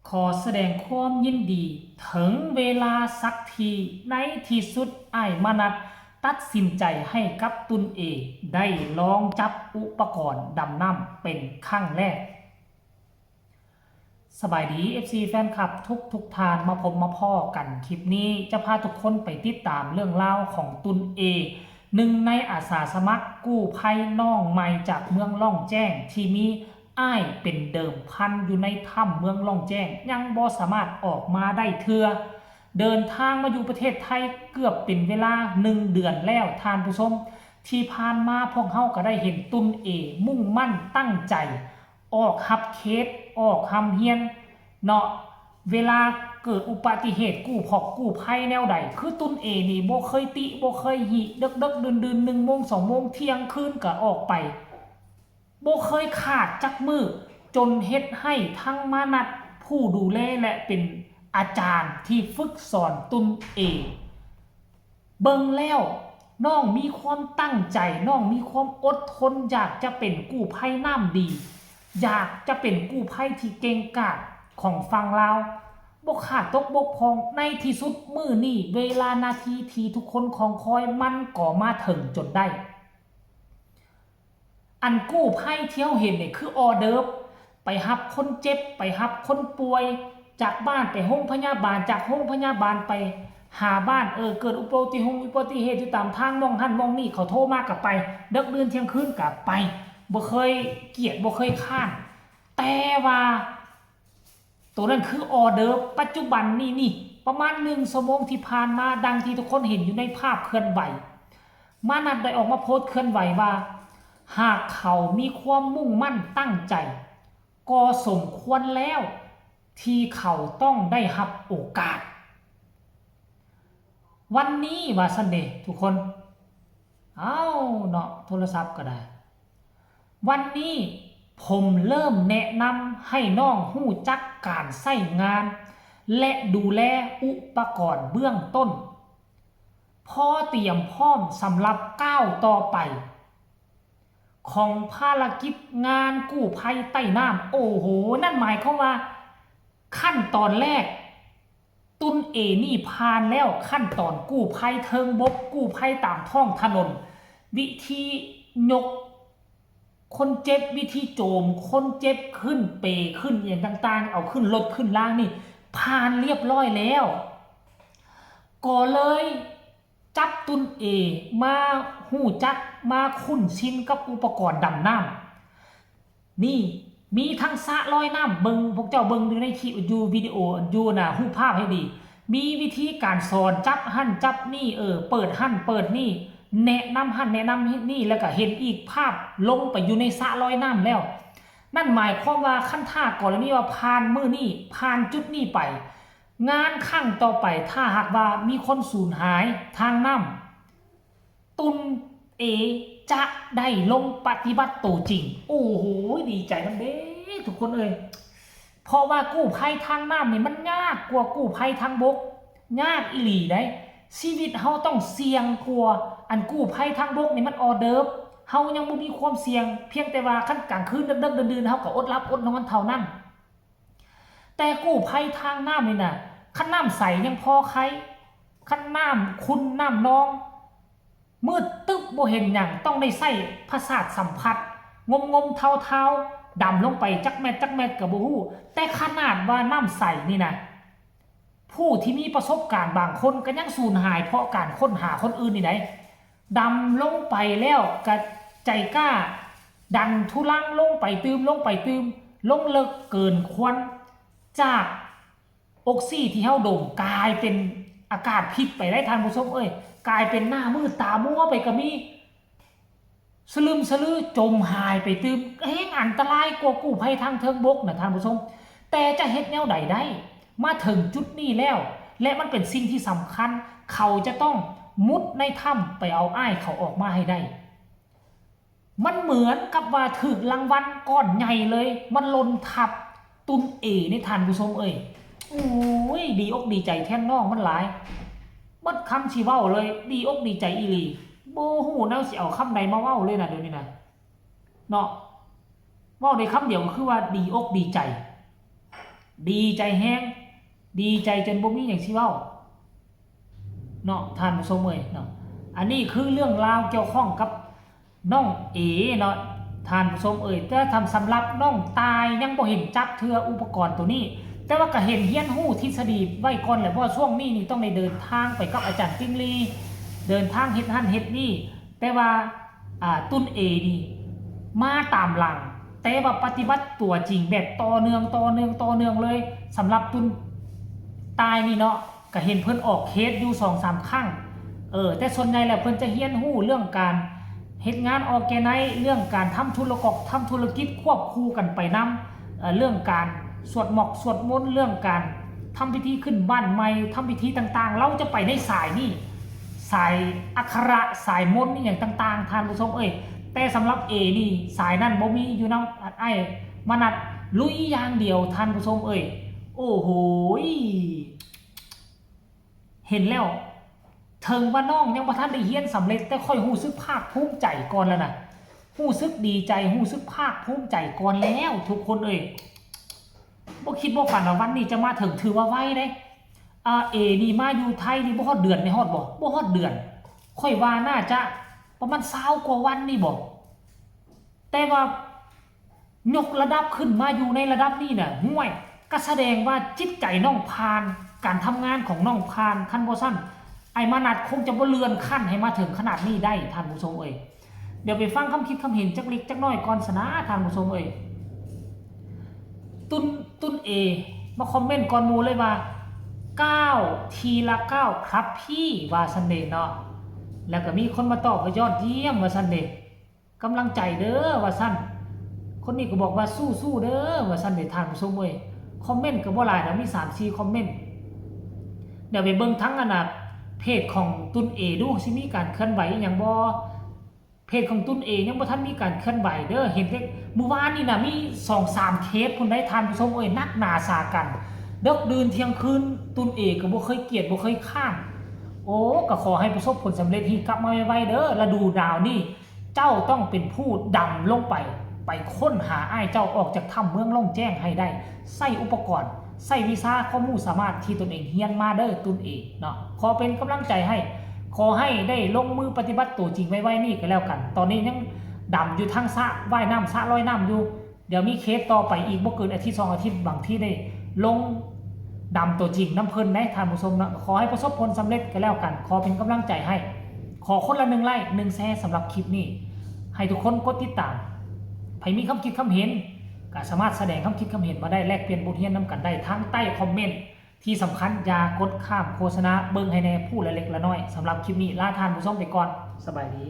ຂໍສະແດງຄວາມຍິນດີ ເຖິງເວລາສັກທີ ໃນທີ່ສຸດອ້າຍມານັດຕັດສິນໃຈໃຫ້ກັບຕຸນເອໄດ້ລອງຈັບອຸປະກອນດຳນ້ຳເປັນຄັ້ງແລກ. ສະບາຍດີ ເອັຟຊີ ແຟນຄລັບທຸກໆທ່ານ ມາພົບມາພໍ້ກັນ ຄລິບນີ້ຈະພາທຸກຄົນໄປຕິດຕາມເລື່ອງລາວຂອງຕຸນເອ ໜຶ່ງໃນອາສາສະໝັກກູ້ໄພນ້ອງໃໝ່ຈາກເມືອງລ້ອງແຈ້ງ ທີ່ມີອ້າຍເປັນເດີມພັນຢູ່ໃນຖ້ຳເມືອງລ້ອງແຈ້ງ ຍັງບໍ່ສາມາດອອກມາໄດ້ເທື່ອ. ເດີນທາງມາຢູ່ປະເທດໄທເກືອບເປັນເວລາໜຶ່ງເດືອນແລ້ວທ່ານຜູ້ຊົມ. ທີ່ຜ່ານມາພວກເຮົາກໍໄດ້ເຫັນຕຸນເອມຸ່ງໝັ້ນຕັ້ງໃຈ ອອກຮັບເຂດ ອອກຮ່ຳຮຽນເນາະ. ເວລາເກີດອຸປະຕິເຫດກູ້ພອກກູ້ໄພແນວໃດ ຄືຕຸນເອນີ້ບໍ່ເຄີຍຕິ ບໍ່ເຄີຍຫິ ເດິກໆດື່ນໆ ໜຶ່ງໂມງ ສອງໂມງ ທ່ຽງຄືນກໍອອກໄປ ບໍ່ເຄີຍຂາດຈັກມື້ ຈົນເຮັດໃຫ້ທັງມານັດ ຜູ້ດູແລ ແລະ ເປັນອາຈານທີ່ຝຶກສອນຕຸນເອ ເບິ່ງແລ້ວ ນ້ອງມີຄວາມຕັ້ງໃຈ, ນ້ອງມີຄວາມອົດທົນ ຢາກຈະເປັນກູ້ໄພນ້ຳດີ, ຢາກຈະເປັນກູ້ໄພທີ່ເກັ່ງກາດຂອງຝັ່ງລາວ, ບໍ່ຂາດຕົກບົກຜ່ອງ. ໃນທີ່ສຸດມື້ນີ້ ເວລານາທີທີ່ທຸກຄົນຄອງຄອຍ ມັນກໍມາເຖິງຈົນໄດ້. ອັນກູ້ໄພທີ່ເຮົາເຫັນນີ້ຄືອໍເດີບ, ໄປຮັບຄົນເຈັບ, ໄປຮັບຄົນປ່ວຍ, ຈາກບ້ານໄປໂຮງພະຍາບານ, ຈາກໂຮງພະຍາບານໄປຫາບ້ານ, ເອີ ເກີດອຸບັດຕິເຫດ ອຸບັດຕິເຫດຢູ່ຕາມທາງ ໝ່ອງຫັ້ນໝ່ອງນີ້ ເຂົາໂທມາກໍໄປ, ເດິກດື່ນທ່ຽງຄືນກໍໄປ, ບໍ່ເຄີຍກຽດ ບໍ່ເຄີຍຄ້ານ. ແຕ່ວ່າ ໂຕນັ້ນຄືອໍເດີບ. ປັດຈຸບັນນີ້ນີ້ ປະມານໜຶ່ງຊົ່ວໂມງທີ່ຜ່ານມາ, ດັ່ງທີ່ທຸກຄົນເຫັນຢູ່ໃນພາບເຄື່ອນໄຫວ, ມານັດໄດ້ອອກມາໂພສເຄື່ອນໄຫວວ່າ ຫາກເຂົາມີຄວາມມຸ່ງໝັ້ນຕັ້ງໃຈ ກໍສົມຄວນແລ້ວທີ່ເຂົາຕ້ອງໄດ້ຮັບໂອກາດ. ວັນນີ້ວ່າຊັ້ນເດທຸກຄົນ. ເອົ້າເນາະ ໂທລະສັບກໍໄດ້. ວັນນີ້ຜົມເລີ່ມແນະນຳໃຫ້ນ້ອງຮູ້ຈັກການໃຊ້ງານ ແລະ ດູແລອຸປະກອນເບື້ອງຕົ້ນ ພໍຕຽມພ້ອມສຳລັບກ້າວຕໍ່ໄປຂອງພາລະກິດງານກູ້ໄພໃຕ້ນ້ຳ. ໂອ້ໂຫ ນັ້ນໝາຍຄວາມວ່າຂັ້ນຕອນແລກ ຕຸນເອນີ້ຜ່ານແລ້ວ, ຂັ້ນຕອນກູ້ໄພເທິງບົກ, ກູ້ໄພຕາມທ້ອງຖະໜົນ, ວິທີຍົກຄົນເຈັບ, ວິທີໂຈມຄົນເຈັບຂຶ້ນເປ, ຂຶ້ນອີ່ຫຍັງຕ່າງໆ, ເອົາຂຶ້ນລົດຂຶ້ນລາງນີ້ ຜ່ານລຽບຮ້ອຍແລ້ວ. ກໍເລີຍຈັບຕຸນເອມາຮູ້ຈັກ, ມາຄຸ້ນຊິນກັບອຸປະກອນດຳນ້ຳ. ນີ້ ມີທັງສະລອຍນ້ຳ, ເບິ່ງ ພວກເຈົ້າເບິ່ງຢູ່ໃນຄລິບ ຢູ່ວິດີໂອ ຢູ່ໜ້າຮູບພາບໃຫ້ດີ, ມີວິທີການສອນ ຈັບຫັ້ນຈັບນີ້, ເອີ ເປີດຫັ້ນເປີດນີ້, ແນະນຳຫັ້ນແນະນຳນີ້, ແລ້ວກໍເຫັນອີກພາບລົງໄປຢູ່ໃນສະລອຍນ້ຳແລ້ວ. ນັ້ນໝາຍຄວາມວ່າ ຄັນຖ້າກໍລະນີວ່າຜ່ານມື້ນີ້, ຜ່ານຈຸດນີ້ໄປ, ງານຄັ້ງຕໍ່ໄປ ຖ້າຫາກວ່າມີຄົນສູນຫາຍທາງນ້ຳ, ຕຸນເອຈະໄດ້ລົງປະຕິບັດໂຕຈິງ. ໂອ້ໂຫ ດີໃຈນຳເດ້ທຸກຄົນເອີຍ, ເພາະວ່າກູ້ໄພທາງນ້ຳນີ້ມັນຍາກກວ່າກູ້ໄພທາງບົກ, ຍາກອີ່ຫຼີໃດ໋. ຊີວິດເຮົາຕ້ອງສ່ຽງກວ່າ. ອັນກູ້ໄພທາງບົກນີ້ມັນອໍເດີບ, ເຮົາຍັງບໍ່ມີຄວາມສ່ຽງ, ພຽງແຕ່ວ່າຄັນກາງຄືນເດິກໆດື່ນໆ ເຮົາກໍອົດຫຼັບອົດນອນເທົ່ານັ້ນ. ແຕ່ກູ້ໄພທາງນ້ຳນີ້ນະ, ຄັນນ້ຳໃສຍັງພໍໄຄ, ຄັນນ້ຳຂຸ່ນນ້ຳນອງ ມືດຕຶບບໍ່ເຫັນຫຍັງ, ຕ້ອງໄດ້ໃຊ້ປະສາດສຳຜັດ, ງົມໆເທົາໆ, ດຳລົງໄປຈັກແມັດຈັກແມັດກໍບໍ່ຮູ້. ແຕ່ຂະໜາດວ່ານ້ຳໃສນີ້ນະ, ຜູ້ທີ່ມີປະສົບການບາງຄົນກໍຍັງສູນຫາຍເພາະການຄົ້ນຫາຄົນອື່ນນີ້ໃດ໋. ດຳລົງໄປແລ້ວກະໃຈກ້າ, ດັນທຸລັງລົງໄປຕື່ມ, ລົງໄປຕື່ມ, ລົງເລິກເກີນຄວນ, ຈາກອົກຊີທີ່ເຮົາດົມ ກາຍເປັນອາກາດພິດໄປໄດ໋ທ່ານຜູ້ຊົມເອີຍ, ກາຍເປັນໜ້າມືດຕາມົວໄປກໍມີ, ສະລຶມສະລື ຈົມຫາຍໄປຕື່ມ, ແຮ່ງອັນຕະລາຍກວ່າກູ້ໄພທາງເທິງບົກນະທ່ານຜູ້ຊົມ. ແຕ່ຈະເຮັດແນວໃດໄດ້? ມາເຖິງຈຸດນີ້ແລ້ວ ແລະ ມັນເປັນສິ່ງທີ່ສຳຄັນ, ເຂົາຈະຕ້ອງມຸດໃນຖ້ຳໄປເອົາອ້າຍເຂົາອອກມາໃຫ້ໄດ້. ມັນເໝືອນກັບວ່າຖືກລາງວັນກ້ອນໃຫຍ່ເລີຍ, ມັນຫຼົ່ນທັບຕຸນເອນີ້ທ່ານຜູ້ຊົມເອີຍ. ໂອ້ຍ ດີອົກດີໃຈແທນນ້ອງມັນຫຼາຍ, ໝົດຄຳຊິເວົ້າເລີຍ, ດີອົກດີໃຈອີ່ຫຼີ. ບໍ່ຮູ້ແນວຊິເອົາຄຳໃດມາເວົ້າເລີຍນະ ດຽວນີ້ນະ ເນາະ. ເວົ້າໄດ້ຄຳດຽວກໍຄືວ່າດີອົກດີໃຈ. ດີໃຈແຮງ ດີໃຈຈົນບໍ່ມີຫຍັງຊິເວົ້າເນາະ ທ່ານຜູ້ຊົມເອີຍເນາະ. ອັນນີ້ຄືເລື່ອງລາວກ່ຽວຂ້ອງກັບນ້ອງເອເນາະ ທ່ານຜູ້ຊົມເອີຍ. ແຕ່ສຳລັບນ້ອງຕ່າຍຍັງບໍ່ເຫັນຈັກເທື່ອອຸປະກອນໂຕນີ້ ແຕ່ວ່າກໍເຫັນຮຽນຮູ້ທິດສະດີໄວ້ກ່ອນແຫຼະ ເພາະວ່າຊ່ວງນີ້ນີ້ຕ້ອງໄດ້ເດີນທາງໄປກັບອາຈານຕິງລີ ເດີນທາງເຮັດຫັ້ນເຮັດນີ້ ແຕ່ວ່າ ອ່າ ຕຸນເອນີ້ມາຕາມຫຼັງ ແຕ່ວ່າປະຕິບັດຕົວຈິງແບບຕໍ່ເນື່ອງ ຕໍ່ເນື່ອງ ຕໍ່ເນື່ອງເລີຍ. ສຳລັບຕຸນຕ່າຍນີ້ເນາະ ກະເຫັນເພິ່ນອອກເຄສຢູ່ສອງສາມຄັ້ງ ເອີ ແຕ່ສ່ວນໃຫຍ່ແລ້ວເພິ່ນຈະຮຽນຮູ້ເລື່ອງການເຮັດງານ organize ເລື່ອງການທຳທຸລະກອບ ທຳທຸລະກິດຄວບຄູ່ກັນໄປນຳ ເອີ ເລື່ອງການສວດໝອກສວດມົນ ເລື່ອງການທຳພິທີຂຶ້ນບ້ານໃໝ່ ທຳພິທີຕ່າງໆ ລາວຈະໄປໃນສາຍນີ້ ສາຍອັກຂະລະ ສາຍມົນອີ່ຫຍັງຕ່າງໆ ທ່ານຜູ້ຊົມເອີຍ. ແຕ່ສຳລັບເອນີ້ ສາຍນັ້ນບໍ່ມີຢູ່ນຳອ້າຍມານັດ ລຸຍຢ່າງດຽວ ທ່ານຜູ້ຊົມເອີຍ. ໂອ້ໂຫ ເຫັນແລ້ວ ເຖິງວ່ານ້ອງຍັງບໍ່ທັນໄດ້ຮຽນສຳເລັດ ແຕ່ຂ້ອຍຮູ້ສຶກພາກພູມໃຈກ່ອນແລ້ວນະ ຮູ້ສຶກດີໃຈ ຮູ້ສຶກພາກພູມໃຈກ່ອນແລ້ວ ທຸກຄົນເອີຍ. ບໍ່ຄິດບໍ່ຝັນວ່າວັນນີ້ຈະມາເຖິງ ຖືວ່າໄວເດ້. ອາ ເອນີ້ມາຢູ່ໄທນີ້ບໍ່ຮອດເດືອນແມ່ນ ຮອດບໍ່? ບໍ່ຮອດເດືອນ ຂ້ອຍວ່າໜ້າຈະປະມານຊາວກວ່າວັນນີ້ບໍ? ແຕ່ວ່າຍົກລະດັບຂຶ້ນມາຢູ່ໃນລະດັບນີ້ນະ ຫ້ວຍ ກໍສະແດງວ່າຈິດໃຈນ້ອງຜ່ານ ການທຳງານຂອງນ້ອງຜ່ານ. ຄັນບໍ່ຊັ້ນ ອ້າຍມານັດຄົງຈະບໍ່ເລື່ອນຂັ້ນໃຫ້ມາເຖິງຂະໜາດນີ້ໄດ້ ທ່ານຜູ້ຊົມເອີຍ. ດຽວໄປຟັງຄຳຄິດຄຳເຫັນຈັກເລັກຈັກນ້ອຍກ່ອນຊະນາ ທ່ານຜູ້ຊົມເອີຍ. ຕຸນ ຕຸນເອ ມາຄອມເມັນກ່ອນໝູ່ເລີຍວ່າ ກ້າວທີລະກ້າວຄັບພີ່ ວ່າຊັ້ນເດເນາະ. ແລ້ວກໍມີຄົນມາຕອບວ່າ ຍອດຢ້ຽມ ວ່າຊັ້ນເດ ກຳລັງໃຈເດີ ວ່າຊັ້ນ. ຄົນນີ້ກໍບອກວ່າ ສູ້ໆເດີ ວ່າຊັ້ນເດ ທ່ານຜູ້ຊົມເອີຍ. ຄອມເມັນກໍບໍ່ຫຼາຍດອກ ມີສາມສີ່ຄອມເມັນ. ດຽວໄປເບິ່ງທາງອັນນ່າ ເພຈຂອງຕຸນເອດູ ຊິມີການເຄື່ອນໄຫວອີ່ຫຍັງບໍ່? ເພຈຂອງຕຸນເອຍັງບໍ່ທັນມີການເຄື່ອນໄຫວເດີ ເຫັນແຕ່ມື້ວານນີ້ນະ ມີສອງສາມເຄສພຸ້ນໃດ໋ ທ່ານຜູ້ຊົມເອີຍ. ໜັກໜາສາກັນ ເດິກດື່ນທ່ຽງຄືນ ຕຸນເອກໍບໍ່ເຄີຍກຽດ ບໍ່ເຄີຍຄ້ານ. ໂອ້ ກໍຂໍໃຫ້ປະສົບຜົນສຳເລັດ ຮີບກັບມາໄວໆເດີ. ລະດູໜາວນີ້ ເຈົ້າຕ້ອງເປັນຜູ້ດຳລົງໄປ ໄປຄົ້ນຫາອ້າຍເຈົ້າອອກຈາກຖ້ຳເມືອງໂລ່ງແຈ້ງໃຫ້ໄດ້ ໃຊ້ອຸປະກອນ ໃຊ້ວິຊາຄວາມຮູ້ສາມາດທີ່ຕົນເອງຮຽນມາເດີ ຕຸນເອເນາະ. ຂໍເປັນກຳລັງໃຈໃຫ້ ຂໍໃຫ້ໄດ້ລົງມືປະຕິບັດໂຕຈິງໄວໆນີ້ກໍແລ້ວກັນ. ຕອນນີ້ຍັງດຳຢູ່ທາງສະວ່າຍນ້ຳ ສະລອຍນ້ຳຢູ່. ດຽວມີເຄສຕໍ່ໄປອີກບໍ່ເກີນອາທິດສອງອາທິດ ບາງທີໄດ້ລົງດຳໂຕຈິງນຳເພິ່ນໃດ໋ ທ່ານຜູ້ຊົມເນາະ. ຂໍໃຫ້ປະສົບຜົນສຳເລັດກໍແລ້ວກັນ ຂໍເປັນກຳລັງໃຈໃຫ້. ຂໍຄົນລະໜຶ່ງໄລ້ ໜຶ່ງແຊ ສຳລັບຄລິບນີ້ ໃຫ້ທຸກຄົນກົດຕິດຕາມ. ໃຜມີຄຳຄິດຄຳເຫັນ ກໍສາມາດສະແດງຄຳຄິດຄຳເຫັນມາໄດ້ ແລກປ່ຽນບົດຮຽນນຳກັນໄດ້ທາງໃຕ້ຄອມເມັນ. ທີ່ສຳຄັນ ຢ່າກົດຂ້າມໂຄສະນາ ເບິ່ງໃຫ້ແດ່ຜູ້ລະເລັກລະນ້ອຍ. ສຳລັບຄລິບນີ້ ລາທ່ານຜູ້ຊົມໄປກ່ອນ. ສະບາຍດີ.